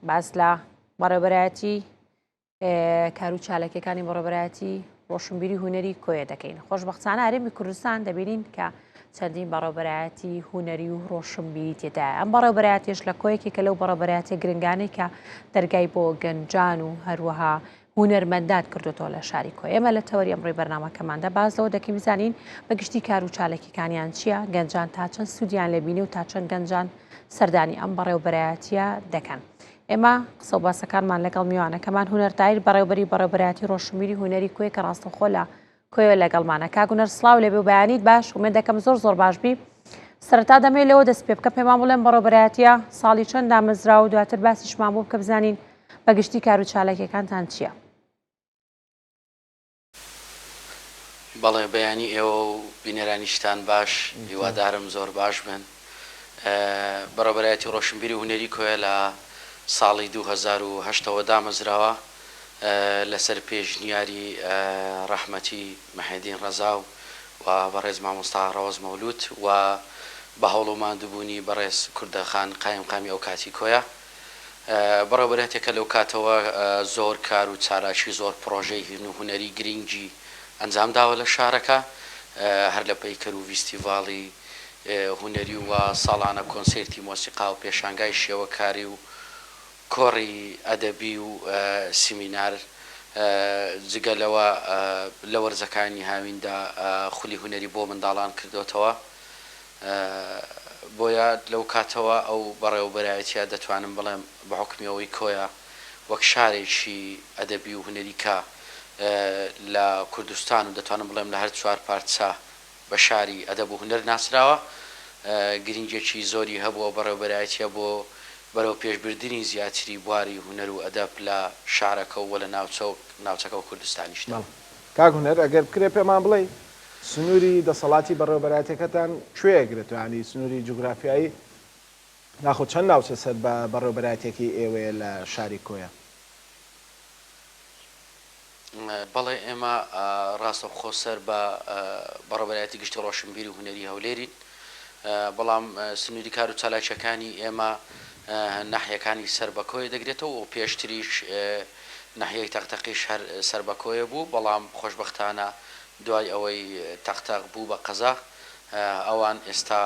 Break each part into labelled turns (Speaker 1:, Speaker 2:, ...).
Speaker 1: باس لە بەڕێوەبەرایەتی کار و چالاکیەکانی بەڕێوەبەرایەتی ڕۆشنبیری هونەری کۆیە دەکەین. خۆشبەختانە هەرێمی کوردستان دەبینین کە چەندین بەڕێوەبەرایەتی هونەری و ڕۆشنبیری تێدایە. ئەم بەڕێوەبەرایەتیش لە کۆیەکێکە لەو بەڕێوەبەرایەتیە گرنگانەی کە دەرگای بۆ گەنجان و هەروەها هونەرمەندان کردوتەوە لە شاری کۆیە. ئێمە لە تەوەری ئەمڕۆی بەرنامەکەماندا باس لەوە دەکەین بزانین بە گشتی کار و چالاکیەکانیان چییە، گەنجان تا چەند سوودیان لێ بینی و تا چەند گەنجان سەردانی ئەم بەڕێوەبەرایەتیە دەکەن. ئێمە قسە و باسەکانمان لەگەڵ میوانەکەمان هونەر تاهیر بەڕێوبەری بەڕێوبەرایەتی ڕۆشنبیری هونەری کۆیە کە ڕاستەوخۆ لە کۆیە لەگەڵمانە. کاک هونەر سڵاو لێبێ و بەیانیت باش، ئومێد دەکەم زۆر زۆر باش بی. سەرەتا دەمەوێت لەوە دەست پێ بکە پێمان بڵێن بەڕێوبەرایەتیە ساڵی چەند دامەزرا و دواتر باسیشمان بۆ بکە بزانین بە گشتی کار و چالاکیەکانتان چییە؟
Speaker 2: بەڵێ بەیانی ئێوە و بینەرانیشتان باش، هیوادارم زۆر باش بن. بەڕێوەبەرایەتی ڕۆشنبیری و هونەری کۆیە لە ساڵی 2008 ەوە دامەزراوە لەسەر پێشنیاری ڕەحمەتی محێدین ڕەزا و بەڕێز مامۆستا ڕەوەز مەولود و بە هەوڵ و ماندووبوونی بەڕێز کوردەخان قایمقامی ئەوکاتی کۆیە. بەڕێوەبەرایەتیەکە لەو کاتەوە زۆر کار و چالاکی زۆر پڕۆژەی هونەری گرینگی ئەنجام داوە لە شارەکە، هەر لە پەیکەر و ڤیستیڤاڵی هونەری و ساڵانە کۆنسێرتی مۆسیقا و پێشانگای شێوەکاری و کۆڕی ئەدەبی و سیمینار، جگە لەوە لە وەرزەکانی هاویندا خولی هونەری بۆ منداڵان کردۆتەوە. بۆیە لەو کاتەوە ئەو بەڕێوەبەرایەتیە دەتوانم بڵێم بە حوکمی ئەوەی کۆیە وەک شارێکی ئەدەبی و هونەری کە لە کوردستان و دەتوانم بڵێم لە هەر چوار پارچە بە شاری ئەدەب و هونەر ناسراوە گرنگیەکی زۆری هەبوو ئەو بەڕێوەبەرایەتیە بۆ بەرەوپێشبردنی زیاتری بواری هونەر و ئەدەب لە شارەکە و لە ناوچەکە و کوردستانیشدا.
Speaker 3: بەڵێ کاک هونەر ئەگەر بکرێ پێمان بڵێی سنووری دەسەڵاتی بەڕێوەبەرایەتیەکەتان کوێ ئەگرێتەوە یانی سنووری جوگرافیایی یاخود چەند ناوچە سەر بە بەڕێوەبەرایەتیەکەی ئێوەیە لە شاری کۆیە؟
Speaker 2: بەڵێ ئێمە ڕاستەوخۆ سەر بە بەڕێوەبەرایەتی گشتی ڕۆشنبیری و هونەری هەولێرین، بەڵام سنووری کار و چالاکییەکانی ئێمە ناحیەکانی سەر بە کۆیە دەگرێتەوە و پێشتریش ناحیەی تەقتەقیش هەر سەر بە کۆیە بوو، بەڵام خۆشبەختانە دوای ئەوەی تەقتەق بوو بە قەزا ئەوان ئێستا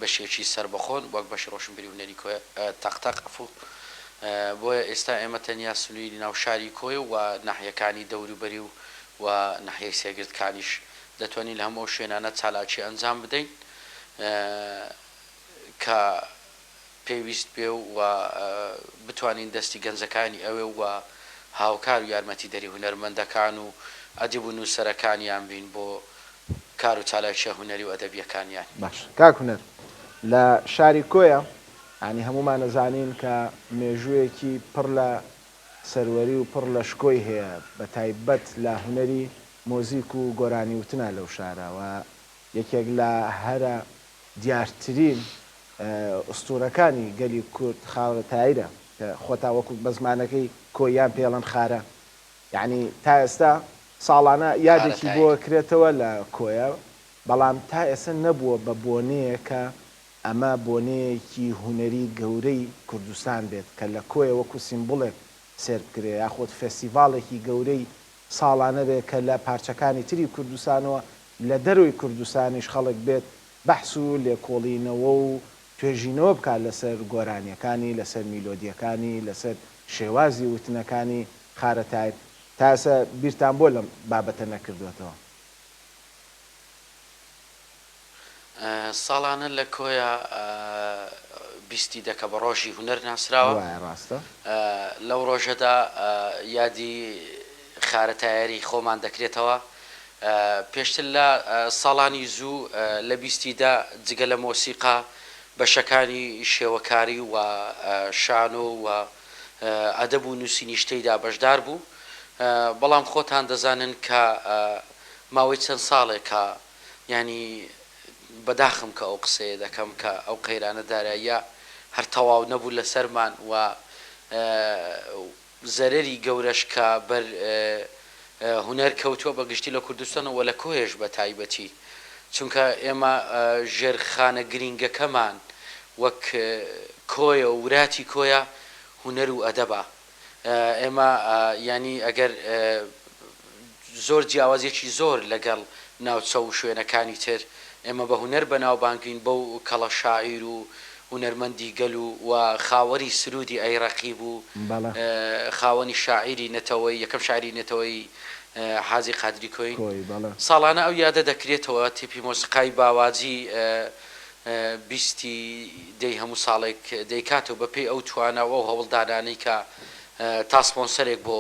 Speaker 2: بەشێکی سەربەخۆن وەک بەشی ڕۆشنبیری هونەری کۆیە تەقتەق عەفو بۆیە ئێستا ئێمە تەنیا سنووری ناو شاری کۆیە و ناحیەکانی دەوروبەری و و ناحیەی سێگردکانیش دەتوانین لە هەموو ئەو شوێنانە چالاکی ئەنجام بدەین کە پێویست بێ و بتوانین دەستی گەنجەکانی ئەوێ و هاوکار و یارمەتیدەری هونەرمەندەکان و ئەدیب و نووسەرەکانیان بین بۆ کار و چالاکییە هونەری و ئەدەبییەکانیان.
Speaker 3: باشە کاک هونەر لە شاری کۆیە یانی هەموومان ئەزانین کە مێژوویەکی پڕ لە سەروەری و پڕ لە شکۆی هەیە بە تایبەت لە هونەری مۆزیک و گۆرانی وتنا لەو شارە و یەکێک لە هەرە دیارترین ئوستورەکانی گەلی کورد خاورە تایرە کە خۆتا وەکو بە زمانەکەی کۆییان پێڵن خارە یانی تا ئێستا ساڵانە یادێکی بۆ کرێتەوە لە کۆیە بەڵام تا ئێستا نەبووە بە بۆنەیەک کە ئەمە بۆنەیەکی هونەری گەورەی کوردستان بێت کە لە کۆیە وەکو سیمبوڵێک سێر بکرێ یاخود فێستیڤاڵێکی گەورەی ساڵانە بێت کە لە پارچەکانی تری کوردستانەوە لە دەرەوەی کوردستانیش خەڵک بێت بەحس و لێکۆڵینەوە و توێژینەوە بکات لەسەر گۆرانیەکانی، لەسەر میلۆدیەکانی، لەسەر شێوازی وتنەکانی خارە تایب. تا ئێستا بیرتان بۆ لەم بابەتە نەکردوەتەوە؟
Speaker 2: ساڵانە لە کۆیە بیستی دەکە بە ڕۆژی هونەر ناسراوە.
Speaker 3: وایە ڕاستە.
Speaker 2: لەو ڕۆژەدا یادی خارە تایەری خۆمان دەکرێتەوە. پێشتر لە ساڵانی زوو لە بیستی دە جگە لە مۆسیقا بەشەکانی شێوەکاری و شانۆ و ئەدەب و نووسینیش تێیدا بەشدار بوو. بەڵام خۆتان دەزانن کە ماوەی چەند ساڵێکە یانی بەداخم کە ئەو قسەیە دەکەم کە ئەو قەیرانە داراییە هەر تەواو نەبوو لەسەرمان و زەرەری گەورەش کە بەر هونەر کەوتووە بە گشتی لە کوردستان و لە کۆیەش بە تایبەتی چونکە ئێمە ژێرخانە گرینگەکەمان وەک کۆیە و وراتی کۆیە. هونەر و ئەدەبە. ئێمە یانی ئەگەر زۆر جیاوازیەکی زۆر لەگەڵ ناوچە و شوێنەکانی تر ئێمە بە هونەر بەناوبانگین بەو کەڵە شاعیر و هونەرمەندی گەل و و خاوەنی سروودی ئەی ڕەقیب و
Speaker 3: بەڵێ.
Speaker 2: خاوەنی شاعیری نەتەوەیی یەکەم شاعیری نەتەوەیی حاجی قادری کۆیین
Speaker 3: کۆیی بەڵێ.
Speaker 2: ساڵانە ئەو یادە دەکرێتەوە تیپی مۆسیقای باواجی بیستی دەی هەموو ساڵێک دەیکاتەوە بە پێی ئەو توانا و ئەو هەوڵدانانەی کە تا سپۆنسەرێک بۆ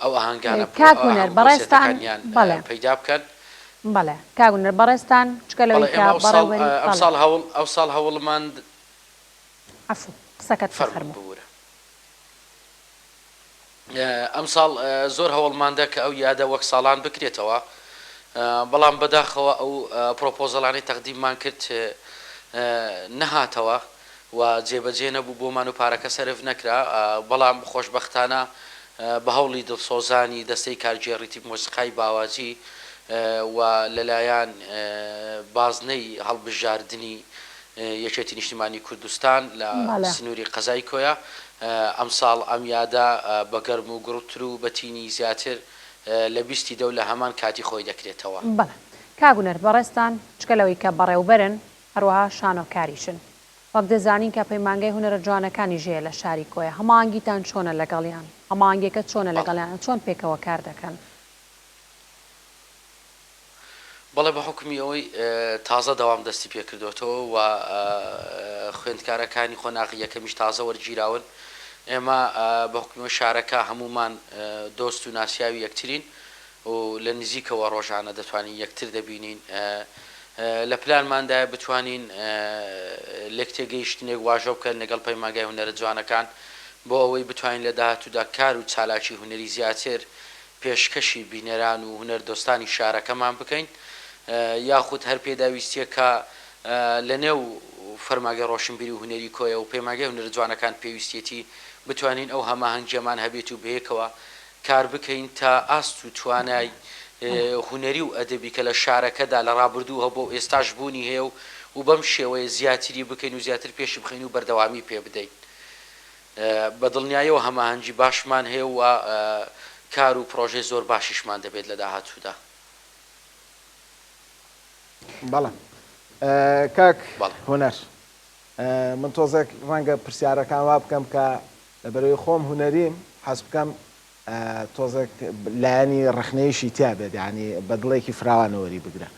Speaker 2: ئەو ئاهەنگانە
Speaker 1: کاک
Speaker 2: ئەو
Speaker 1: هونەر
Speaker 2: ئاهەنگ و
Speaker 1: بەڕێزتان
Speaker 2: کۆنسێرتەکانیان
Speaker 1: بەڵێ.
Speaker 2: پەیدا بکەن.
Speaker 1: بەڵێ کاک هونەر بەڕێزتان جگە
Speaker 2: بەڵێ
Speaker 1: لەوەی کە
Speaker 2: ئێمە ئەوساڵ
Speaker 1: بەڕێوبەری بەڵێ.
Speaker 2: ئەمساڵ هەوڵ ئەوساڵ هەوڵمان
Speaker 1: عەفو قسەکەت بکە
Speaker 2: فەرموو
Speaker 1: فەرموو.
Speaker 2: ببورە. ئەمساڵ زۆر هەوڵماندا کە ئەو یادە وەک ساڵان بکرێتەوە، بەڵام بەداخەوە ئەو پرۆپۆزەڵانەی تەقدیممان کرد نەهاتەوە و جێبەجێ نەبوو بۆمان و پارەکە سەرف نەکرا، بەڵام خۆشبەختانە بە هەوڵی دڵسۆزانی دەستەی کارگێڕی تیپ مۆسیقای باواجی و لەلایەن بازنەی هەڵبژاردنی یەکێتی نیشتیمانی کوردستان لە سنووری قەزای کۆیە، ئەمساڵ ئەم یادە بە گەرم و گوڕتر و بە تینی زیاتر لە بیستی دە و لە هەمان کاتی خۆی دەکرێتەوە.
Speaker 1: بەڵێ کاک هونەر، بەڕێزتان جگە لەوەی کە بەڕێوبەرن، هەروەها شانۆکاریشن. وەک دەزانین کە پەیمانگای هونەرە جوانەکانیش هەیە لە شاری کۆیە، هەماهەنگیتان چۆنە لەگەڵیان؟ هەماهەنگیەکە چۆنە
Speaker 2: بەڵێ.
Speaker 1: لەگەڵیان؟ چۆن پێکەوە کار دەکەن؟
Speaker 2: بەڵێ بە حوکمی ئەوەی تازە دەوام دەستی پێکردۆتەوە و خوێندکارەکانی قۆناغی یەکەمیش تازە وەرگیراون ئێمە بە حوکمی ئەوەی شارەکە هەموومان دۆست و ناسیاوی یەکترین و لە نزیکەوە ڕۆژانە دەتوانین یەکتر دەبینین لە پلانماندایە بتوانین لێکتێگەیشتنێک واژۆ بکەن لەگەڵ پەیمانگای هونەرە جوانەکان بۆ ئەوەی بتوانین لە داهاتوودا کار و چالاکی هونەری زیاتر پێشکەشی بینەران و هونەردۆستانی شارەکەمان بکەین، یاخود هەر پێداویستییەک کە لەنێو فەرمانگەی ڕۆشنبیری و هونەری کۆیە و پەیمانگای هونەرە جوانەکان پێویستیەتی بتوانین ئەو هەماهەنگییەمان هەبێت و بەیەکەوە کار بکەین تا ئاست و توانای هونەری و ئەدەبی کە لە شارەکەدا لە ڕابردوو هەبووە و ئێستاش بوونی هەیە و و بەم شێوەیە زیاتری بکەین و زیاتر پێشی بخەین و بەردەوامی پێ بدەین. بە دڵنیایەوە هەماهەنگی باشمان هەیە و کار و پڕۆژەی زۆر باشیشمان دەبێت لە داهاتوودا.
Speaker 3: بەڵێ کاک
Speaker 2: بەڵێ.
Speaker 3: هونەر من تۆزێک ڕەنگە پرسیارەکان وا بکەم کە لەبەرئەوەی خۆم هونەریم حەز بکەم تۆزێک لایەنی ڕەخنەیشی تیا بێت یانی بە دڵێکی فراوانەوە وەری بگرە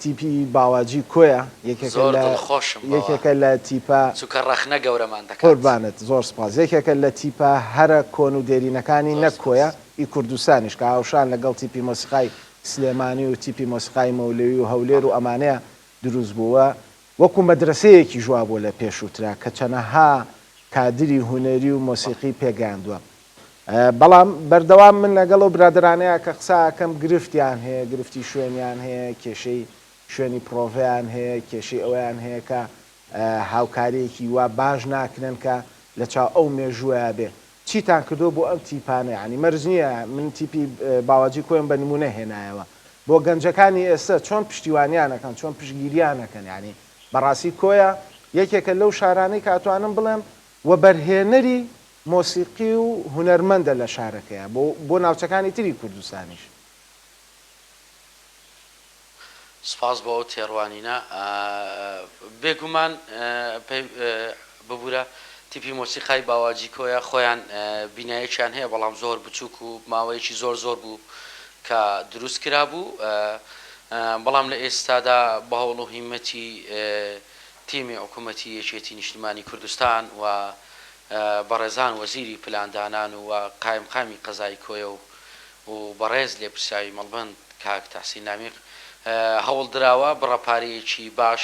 Speaker 3: تیپی باواجی کۆیە یەکێکە
Speaker 2: زۆر
Speaker 3: لە
Speaker 2: دڵخۆشم بەوە
Speaker 3: یەکێکە لە تیپە
Speaker 2: چونکە ڕەخنە گەورەمان دەکات.
Speaker 3: قوربانت زۆر سپاس یەکێکە لە تیپە هەرە کۆن و دێرینەکانی
Speaker 2: زۆر
Speaker 3: نەک
Speaker 2: سپاس.
Speaker 3: کۆیە ی کوردستانیش کە هاوشان لەگەڵ تیپی مۆسیقای سلێمانی و تیپی مۆسیقای مەولەوی و هەولێر و
Speaker 2: بەڵێ.
Speaker 3: ئەمانەیە دروست بووە وەکو مەدرەسەیەکیش وابووە لە پێشووترا کە چەنەها کادری هونەری و
Speaker 2: بەڵێ.
Speaker 3: مۆسیقی پێگەیاندووە بەڵام بەردەوام من لەگەڵ ئەو برادەرانەیا کە قسە ئەکەم گرفتیان هەیە، گرفتی شوێنیان هەیە، کێشەی شوێنی پڕۆڤەیان هەیە، کێشەی ئەوەیان هەیە کە هاوکارییەکی وا باش ناکرێن کە لە چاو ئەو مێژووەیا بێ. چیتان کردووە بۆ ئەم تیپانە؟ یانی مەرج نییە من تیپی باواجی کۆیەم بە نموونە هێنایەوە. بۆ گەنجەکانی ئێستە چۆن پشتیوانیان ئەکەن، چۆن پشتگیریان ئەکەن؟ یانی بەڕاستی کۆیە یەکێکە لەو شارانەی کە ئەتوانم بڵێم وەبەرهێنەری مۆسیقی و هونەرمەندە لە شارەکەیا بۆ بۆ ناوچەکانی تری کوردستانیش.
Speaker 2: سپاس بۆ ئەو تێڕوانینە. بێگومان ببورە تیپی مۆسیقای باواجی کۆیە خۆیان بینایەکیان هەیە بەڵام زۆر بچووک و ماوەیەکی زۆر زۆر بوو کە دروست کرابوو بەڵام لە ئێستادا بە هەوڵ و هیمەتی تیمی حکوومەتی یەکێتی نیشتمانی کوردستان و بەڕێزان وەزیری پلاندانان و قایمقامی قەزای کۆیە و و بەڕێز لێپرسراوی مەڵبەند کاک تەحسین نامیق هەوڵ دراوە بڕە پارەیەکی باش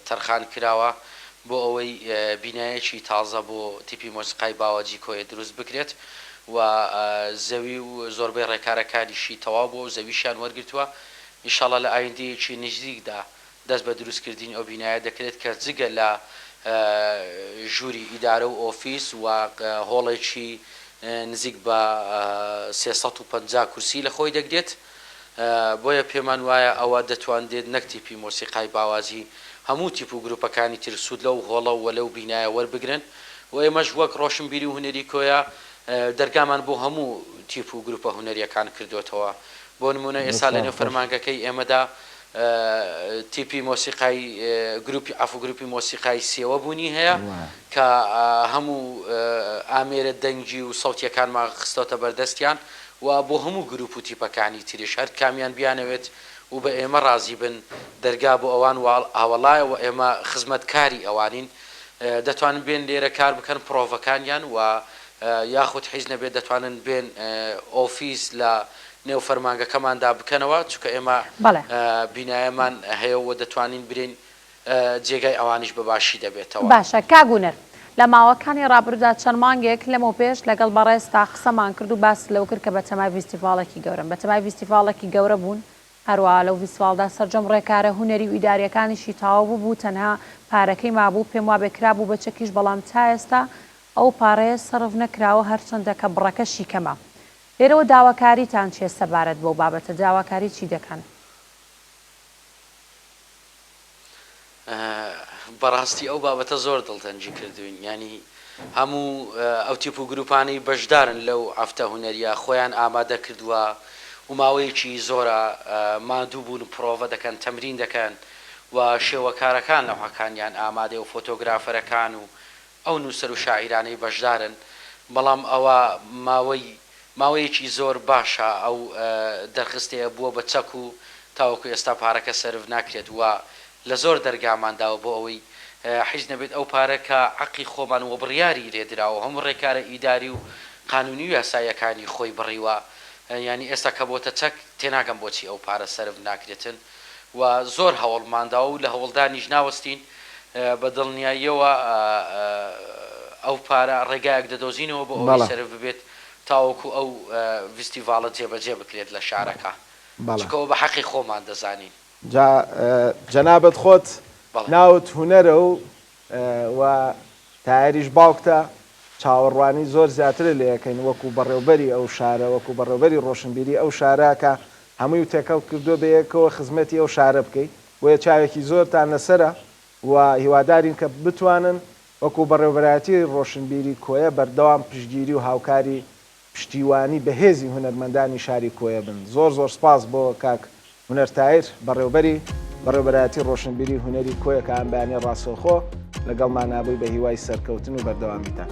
Speaker 2: تەرخان کراوە بۆ ئەوەی بینایەکی تازە بۆ تیپی مۆسیقای باواجی کۆیە دروست بکرێت و زەوی و زۆربەی ڕێکارەکانیشی تەواو بووە و زەویشیان وەرگرتووە ئیشاڵا لە ئایندەیەکی نزیکدا دەست بە دروستکردنی ئەو بینایە دەکرێت کە جگە لە ژووری ئیدارە و ئۆفیس و هۆڵێکی نزیک بە 350 کورسی لە خۆی دەگرێت. بۆیە پێمان وایە ئەوە دەتوانرێت نەک تیپی مۆسیقای باوازی هەموو تیپ و گروپەکانی تر سوود لەو هۆڵە و لەو بینایە وەربگرن. و ئێمەش وەک ڕۆشنبیری و هونەری کۆیە دەرگامان بۆ هەموو تیپ و گروپە هونەرییەکان کردۆتەوە. بۆ نموونە ئێستا لە
Speaker 3: دەستان
Speaker 2: نێو
Speaker 3: خۆش.
Speaker 2: فەرمانگەکەی ئێمەدا تیپی مۆسیقای گروپی عەفو گروپی مۆسیقای سێوە بوونی هەیە
Speaker 3: وایە.
Speaker 2: کە هەموو ئامێرە دەنگی و سەوتییەکانمان خستۆتە بەردەستیان و بۆ هەموو گروپ و تیپەکانی تریش هەر کامیان بیانەوێت و بە ئێمە ڕازی بن دەرگا بۆ ئەوان ئاوەڵایە و ئێمە خزمەتکاری ئەوانین دەتوانن بێن لێرە کار بکەن پڕۆڤەکانیان و یاخود حیز نەبێت دەتوانن بێن ئۆفیس لە نێو فەرمانگەکەماندا بکەنەوە چونکە ئێمە
Speaker 1: بەڵێ.
Speaker 2: بینایەمان هەیە و دەتوانین برێین جێگای ئەوانیش بە باشی دەبێتەوە.
Speaker 1: باشە کاک هونەر لە ماوەکانی ڕابردوودا چەند مانگێک لەمەوپێش لەگەڵ بەڕێزتا قسەمان کرد و باست لەوە کرد کە بەتەمای ڤیستیڤاڵێکی گەورەن بەتەمای ڤیستیڤاڵێکی گەورە بوون هەروەها لەو ڤیستڤاڵدا سەرجەم ڕێکارە هونەری و ئیدارییەکانیشی تەواو ببوو، تەنها پارەکەی مابوو، پێم وابێ کرابوو بە چەکیش، بەڵام تا ئێستا ئەو پارەیە سەرف نەکراوە، هەرچەندە کە بڕەکەشی کەمە. لێرەوە داواکاریتان چییە سەبارەت بەو بابەتە، داواکاری چی دەکەن؟
Speaker 2: بەڕاستی ئەو بابەتە زۆر دڵتەنگی کردووین یانی هەموو ئەو تیپ و گروپانەی بەشدارن لەو هەفتە هونەریە خۆیان ئامادە کردووە و ماوەیەکی زۆرە ماندوو بوون و پرۆڤە دەکەن تەمرین دەکەن و شێوەکارەکان لەوحەکانیان ئامادەیە و فۆتۆگرافەرەکان و ئەو نووسەر و شاعیرانەی بەشدارن، بەڵام ئەوە ماوەی ماوەیەکی زۆر باشە ئەو دەرخستەیە بووە بە چەک و تاوەکو ئێستا پارەکە سەرف ناکرێت و لە زۆر دەرگامان داوە بۆ ئەوەی حیز نەبێت ئەو پارە کە عەقی خۆمان و بڕیاری لێ دراوە هەموو ڕێکارە ئیداری و قانونی و یاساییەکانی خۆی بڕیوە یانی ئێستا کە بۆتە چەک تێناگەم بۆچی ئەو پارە سەرف ناکرێتن و زۆر هەوڵمان داوە و لە هەوڵدانیش ناوەستین، بە دڵنیاییەوە ئەو پارە ڕێگایەک دەدۆزینەوە بۆ ئەوەی
Speaker 3: بەڵێ.
Speaker 2: سەرف ببێت تاوەکو ئەو ڤیستیڤاڵە جێبەجێ بکرێت لە شارەکە،
Speaker 3: بەڵێ.
Speaker 2: چونکە ئەوە بە حەقی خۆمان دەزانین.
Speaker 3: جا جەنابت خۆت
Speaker 2: بەڵێ.
Speaker 3: ناوت هونەرە و و تایەریش باوکتە، چاوەڕوانی زۆر زیاترت لێ ئەکەین وەکو بەڕێوبەری ئەو شارە، وەکو بەڕێوبەری ڕۆشنبیری ئەو شارە کە هەمووی تێکەڵ کردووە بەیەکەوە خزمەتی ئەو شارە بکەی، بۆیە چاوێکی زۆرتان لەسەرە و هیوادارین کە بتوانن وەکو بەڕێوبەرایەتی ڕۆشنبیری کۆیە بەردەوام پشتگیری و هاوکاری پشتیوانی بەهێزی هونەرمەندانی شاری کۆیە بن. زۆر زۆر سپاس بۆ کاک هونەر تایر بەڕێوبەری بەڕێوبەرایەتی ڕۆشنبیری هونەری کۆیە کە ئەم بەیانیە ڕاستەوخۆ لەگەڵمانا بووی بە هیوای سەرکەوتن و بەردەوامیتان.